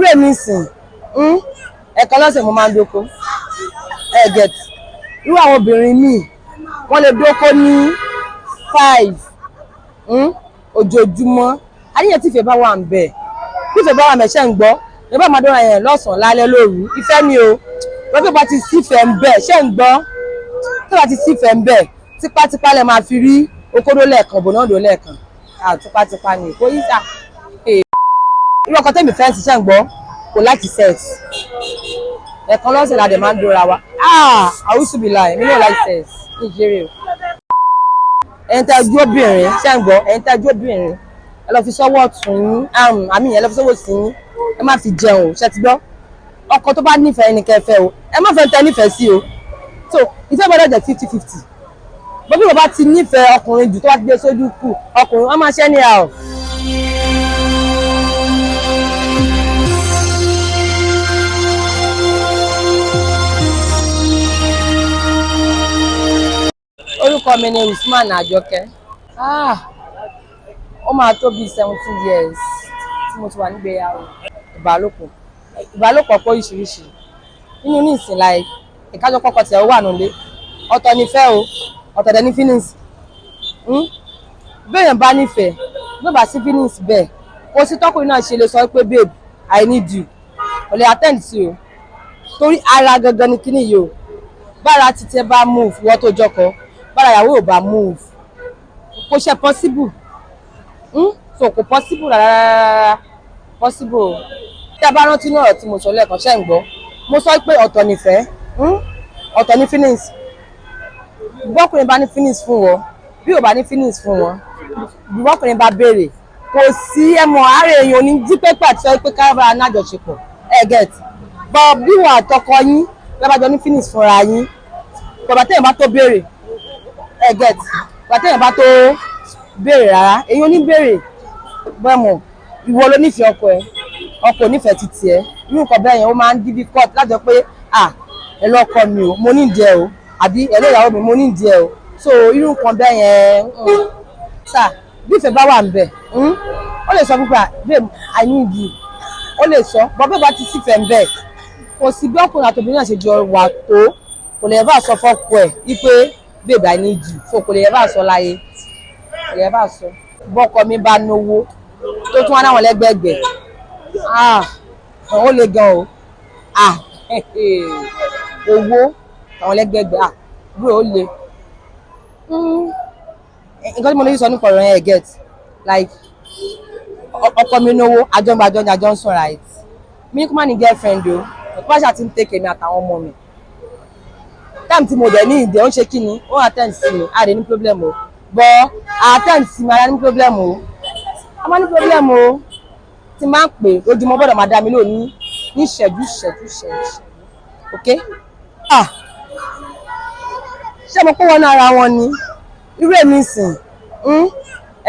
Irú èmi sìn, ẹ̀kan lọ́sẹ̀ mo máa ń dóko. Ẹ get? Irú àwọn obìnrin míì, wọ́n lè dóko ní 5 ojoojúmọ́. Àníyàn tí ìfẹ́ bá wà ń bẹ̀, bí ìfẹ́ bá wà ń bẹ̀, ṣe ń gbọ́? Ẹ bá máa dọ́ra yẹn lọ́sàn-án, lálẹ́, lóru, ìfẹ́ ni o. Wọ́n tó bá ti sífẹ̀ẹ́ ń bẹ̀, ṣe ń gbọ́? Tó bá ti sífẹ̀ẹ́ ń bẹ̀, tipátipá lẹ máa fi rí okòdó lẹ́ẹ̀kan, bònádò lẹ́ẹ̀kan. Tipátipá ni kò yí sá. Irú ọkọ tẹ́mi fẹ́ ṣiṣẹ́, ń gbọ́, kò láti sex. Ẹ̀kan lọ́sẹ̀ la dẹ̀ máa ń dóra wa. Àwùsùbìlà, èmi náà láti sex ní ìṣeré o. Ẹ̀yin tẹ́ ojú obìnrin, ṣe ń gbọ́? Ẹ̀yin tẹ́ ojú obìnrin, ẹ lọ fi sọ́wọ́ ọ̀tún yín, àmì, ẹ lọ fi sọ́wọ́ sí yín, ẹ má fi jẹun. Ṣe ti gbọ́? Ọkọ tó bá nífẹ̀ẹ́ ní kẹfẹ́ o. Ẹ má fẹ́ tẹ́ nífẹ̀ẹ́ sí o. So ìfẹ́ gbọ́dọ̀ jẹ́ 50-50. Bọ́bí bàbá ti nífẹ̀ẹ́ ọkùnrin jù, tó bá ti gbé sójú kù, ọkùnrin wọn máa ṣẹ́ ní àwọ̀. Orúkọ mi ni Usman Àjọkẹ́. Ó máa tó bíi 17 years tí mo ti wà nígbéyàwó. Ìbálòpọ̀ pọ̀ oríṣiríṣi nínú ní ìsìn, like ìkájọ kọ́kọ́ tiẹ̀ ó wà nílé. Ọ̀tọ̀ nífẹ̀ẹ́ o, ọ̀tọ̀ dẹ̀ ní feelings. Béèyàn bá nífẹ̀ẹ́, bí ó bá sí feelings bẹ́ẹ̀, kò sí tọkùnrin náà ṣe lè sọ pé, "Babe, I need you." Kò lè attend sí o, torí ara gangan ni kíní yìí o. Bára títẹ bá move, wọ́n tó jọkọ, bára ìyàwó ò bá move, kò ṣe possible. So kò possible rárá, possible o. Tí a bá rántí ní ọ̀rọ̀ tí mo sọ lẹ́ẹ̀kan, ṣẹ́ ń gbọ́? Mo sọ pé ọ̀tọ̀ nífẹ̀ẹ́, ọ̀tọ̀ ní feelings. Bọ́kùnrin bá ní feelings fún wọn, bí ò bá ní feelings fún wọn, bí bọ́kùnrin bá béèrè, kò sí ẹmọ àárẹ̀ èèyàn ní jí pépà tí sọ pé kárábà nájọṣepọ̀. Ẹ get? But bí wọn àtọkọ yín lọ́bàjọ́ ní feelings fúnra yín, bàbá téèyàn bá tó béèrè, ẹ get? Bàbá téèyàn bá tó béèrè rárá, èèyàn ní béèrè bẹ́ẹ̀ mọ̀. Ìwọ ló nífẹ̀ẹ́ ọkọ ẹ, ọkọ nífẹ̀ẹ́ títí ẹ. Irú nǹkan bẹ́ẹ̀ yẹn, ó máa ń difficult láti sọ pé, "Ah, ẹ lọ́kọ mi o, mo ní ìdí ẹ o," àbí, "Ẹ lóyàwó mi, mo ní ìdí ẹ o." So irú nǹkan bẹ́ẹ̀ yẹn sà, bí ìfẹ́ bá wà ń bẹ̀, ó lè sọ fún pé, "Babe, I need you." Ó lè sọ. Bọ́ bí ó bá ti sífẹ̀ẹ́ ń bẹ̀, kò sí bí ọkùnrin àti obìnrin náà ṣe jọ wà tó, kò lè ever sọ fọ́kọ ẹ̀ wípé, "Babe, I need you." So kò lè ever sọ láyé, kò lè ever sọ. Bọ́kọ mi bá náwó, tó tún wá náwọn lẹ́gbẹ̀ẹ́gbẹ̀, ah, ó le gan o. Ah, owó àwọn lẹ́gbẹ̀ẹ́gbẹ̀, ah bro, ó le. Nǹkan tí mo lè sọ nípa ọ̀rọ̀ yẹn, get, like ọkọ mi náwó, àjọǹgbàjọ ni àjọ ń sùn, right? Mi kó má ní girlfriend o. Tó bá ṣáà ti ń take èmi àtàwọn ọmọ mi, time tí mo dẹ̀ ní ìdẹ̀, ó ń ṣe kí ni, ó attend sí mi, a dẹ̀ ní problem o. But attend sí mi, ara ní problem o, a máa ní problem o. Tí máa ń pè lójúmọ́, gbọ́dọ̀ máa dá mi lónìí ní ìṣẹ́jú, ìṣẹ́jú, ìṣẹ́jú, ìṣẹ́jú. Ok. Ah, ṣé mo kó wọn ara wọn ni? Irú èmi sìn,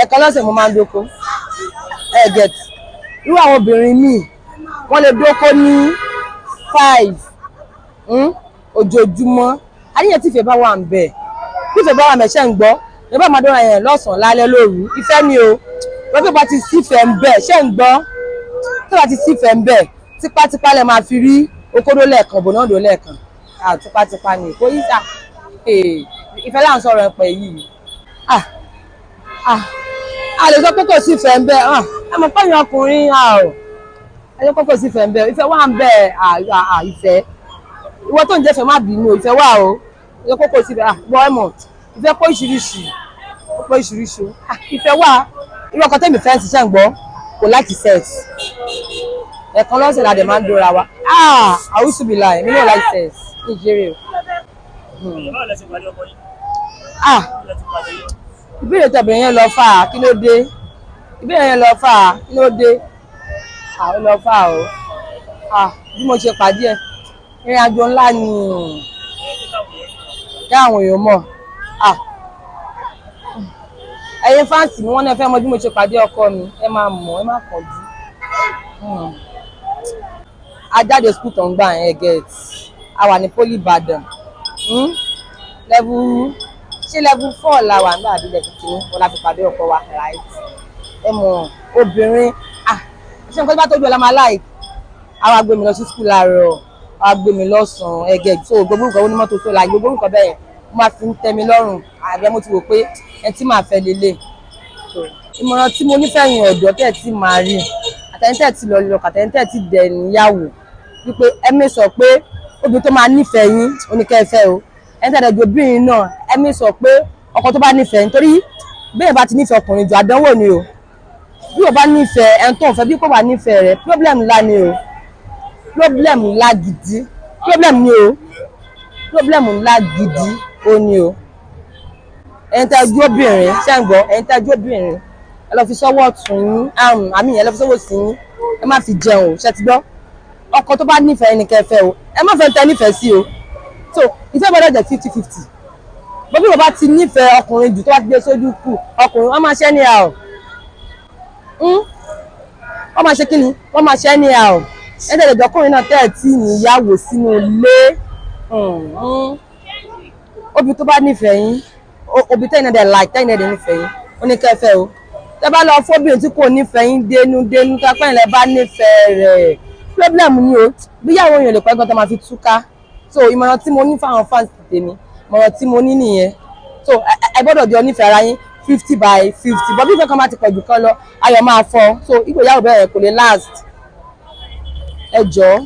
ẹ̀kan lọ́sẹ̀ mo máa ń dóko. Ẹ get? Irú àwọn obìnrin míì, wọ́n lè dóko ní 5 ojoojúmọ́. Àníyàn tí ìfẹ́ bá wà ń bẹ̀, bí ìfẹ́ bá wà ń bẹ̀, ṣe ń gbọ́? Ẹ bá máa dọ́ra yẹn lọ́sàn-án, lálẹ́, lóru, ìfẹ́ ni o. Wọ́n tó bá ti sífẹ̀ẹ́ ń bẹ̀, ṣe ń gbọ́? Tó bá ti sífẹ̀ẹ́ ń bẹ̀, tipátipá lẹ máa fi rí okòdó lẹ́ẹ̀kan, bònádò lẹ́ẹ̀kan. Tipátipá ni kò yí sá. Ìfẹ́ là ń sọ̀rọ̀ ẹ̀pẹ̀ yìí. Ah ah, a lè sọ pé kò sí ìfẹ́ ń bẹ̀. Ẹ mọ̀ pé ọkùnrin, ẹ sọ pé kò sí ìfẹ́ ń bẹ̀. Ìfẹ́ wà ń bẹ̀. Ìfẹ́, ìwọ tó ń jẹ́ fẹ́, má bínú o, ìfẹ́ wà o. Ẹ sọ pé kò sí ìfẹ́ gbọ́. Ẹ mọ̀, ìfẹ́ pọ̀ oríṣiríṣi, ó pọ̀ oríṣiríṣi. Ìfẹ́ wà. Irú ọkọ tẹ́mi fẹ́ ṣiṣẹ́, ń gbọ́, kò láti sex. Ẹ̀kan lọ́sẹ̀ la dẹ̀ máa ń dóra wa. Àwùsùbìlà, èmi náà láti sex ní ìṣeré o. Ìbéèrè tẹ̀bìrì yẹn lọ fà á, kí ló dé? Ìbéèrè yẹn lọ fà á, kí ló dé? Ó lọ fà á o. Bí mo ṣe pàdé ẹ̀, ìrìn àjò ńlá ni kí àwọn èèyàn mọ̀. Ẹ̀yin fans mi, wọ́n náà fẹ́ mọ̀ bí mo ṣe pàdé ọkọ mi. Ẹ máa mọ̀, ẹ má kánjú. A jáde school tó ń gbà yẹn, get? A wà ní Poly Ìbàdàn, level, ṣé level 4 la wà nígbà, àbí level kìíní wọn la fi pàdé ọkọ wa, right? Ẹ mọ̀ obìnrin, ah, ṣé nǹkan tó bá tójú ẹ la máa like. Á wá gbé mi lọ sí school láàárọ̀, á wá gbé mi lọ́sàn-án ẹgẹ. So gbogbo nǹkan onímọ́tò, so like gbogbo nǹkan bẹ́ẹ̀ mo máa fi ń tẹ́ mi lọ́rùn. Àbẹ́ mo ti wò pé ẹ tí màá fẹ́ lélẹ̀. So ìmọ̀ràn tí mo nífẹ̀ẹ́ yín ọ̀dọ́ tẹ̀ tí màá rí, àtẹ̀yìn tẹ̀ tí lọ lọ, àtẹ̀yìn tẹ̀ tí dẹ̀ níyàwó, wípé ẹ mí sọ pé obìnrin tó máa nífẹ̀ẹ́ yín oníkẹ́fẹ́ o. Ẹni tẹ̀lé ju obìnrin náà, ẹ mí sọ pé ọkọ tó bá nífẹ̀ẹ́ yín, torí bẹ́ẹ̀ bá ti nífẹ̀ẹ́ ọkùnrin jù, àdánwò ni o. Bí o bá nífẹ̀ẹ́ ẹni tó ń fẹ́, bí kò bá nífẹ̀ẹ́ rẹ̀, problem ńlá ni o, problem ńlá gidi, problem ni o, problem ńlá gidi ó ní o. Ẹni tẹ́ ju obìnrin ṣẹ́ ń gbọ́, ẹni tẹ́ ju obìnrin, ẹ lọ fi sọ́wọ́ ọ̀tún yín, àmì ẹ lọ fi sọ́wọ́ sí yín, ẹ má fi jẹun o. Ṣe ti gbọ́? Ọkọ tó bá nífẹ̀ẹ́ ẹni kẹfẹ́ o, ẹ má fẹ́ tẹ nífẹ̀ẹ́ sí o. So ìfẹ́ gbọ́dọ̀ jẹ́ 50-50. Bọ́bí bàbá ti nífẹ̀ẹ́ ọkùnrin jù, tó bá ti gbé sójú kù ọkùnrin, wọ́n máa ṣe anyhow. Wọ́n máa ṣe kí ni? Wọ́n máa ṣe anyhow. Ẹ tẹ̀lé ìjọkùnrin náà tẹ́ ẹ̀ tí níyàwó sínú ilé, obì tó bá nífẹ̀ẹ́ yín, obì tẹ́yìn náà dẹ̀ like, tẹ́yìn náà dẹ̀ nífẹ̀ẹ́ yín, ó ní kẹfẹ́ o. Tẹ́ bá lọ fóbìnrin tí kò nífẹ̀ẹ́ yín dénú dénú, tó apẹ́ ìlẹ̀ bá nífẹ̀ẹ́ rẹ̀, problem ni o. Bíyàwó èèyàn lè pẹ́ gan tó máa fi túká. So ìmọ̀ràn tí mo ní fáwọn fans tèmi, ìmọ̀ràn tí mo ní nìyẹn. So ẹ gbọ́dọ̀ jọ nífẹ̀ẹ́ ara yín 50 by 50. Bọ́ bí ìfẹ́ kan bá ti pọ̀jù kan lọ, ayọ̀ máa fọ́. So ìgbéyàwó bẹ́ẹ̀ kò lè last. Ẹ jọ̀ọ́.